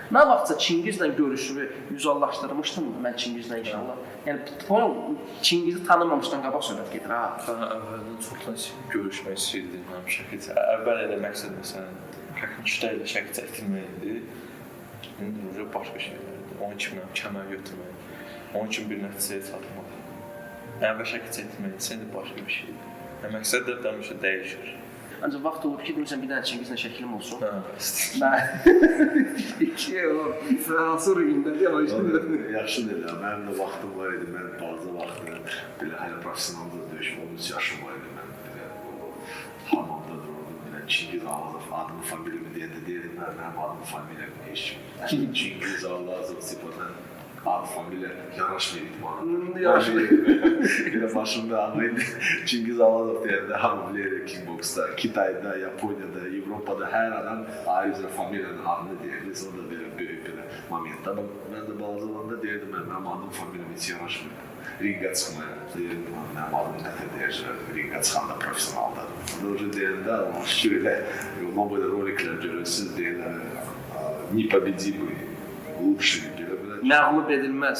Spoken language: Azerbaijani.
Nə vaxtsa Çingizlə görüşümü vüzuallaşdırmışdım mən Çingizlə inşallah. Yəni onu Çingizi tanımamışdan qabaq söhbət gedir ha. Mən əvvəldən çoxdan görüşmək istəyirdim, həm şəkil. Əvvəl elə məqsəd məsələn, Kaknikdə elə şəkil çəkdirmək idi. İndi уже başqa şeylərdir. Onun kimi kəmər götürmək, onun kimi bir nəticəyə çatmaq. Əvvəl şəkil çəkdirmək isə indi başqa bir şeydir. Yəni məqsəd də həmişə dəyişir. Ancaq vaxt olub ki, demirsən bir dənə Çingizlə şəklim olsun. Hə. Mən İki o. Sən hansı ringdə deyəm, işte. Yaxşı dedi. Mənim də vaxtım var idi. Mən balaca vaxtı belə hələ professionalda döyüşmə 13 yaşım var idi. Mən belə o hamamda dururdum. Belə Çingiz Alazov adımı, familiyamı deyəndə deyirdim, mən mənim adım familiyam heç kim. Çingiz Alazov типа mən ad familiya yaraşmır idmana. Yaraşmır. Belə başımda amma indi Çingiz Alazov deyəndə hamı bilir kickboksda, Kitayda, Yaponiyada, Avropada hər adam ayrı üzrə familiyanın adını deyirdi. O da belə böyük belə momentdə. Amma mən də balaca olanda deyirdim, mən mənim adım familiyam heç yaraşmır. Ringə çıxmaya. Deyirdim, mənim adım nətər deyir, ringə çıxanda professionalda. Onda уже deyəndə Allah şükür elə yoldan belə roliklər görürsüz, deyirlər, непобедимый, лучший, belə belə. Məğlub edilməz.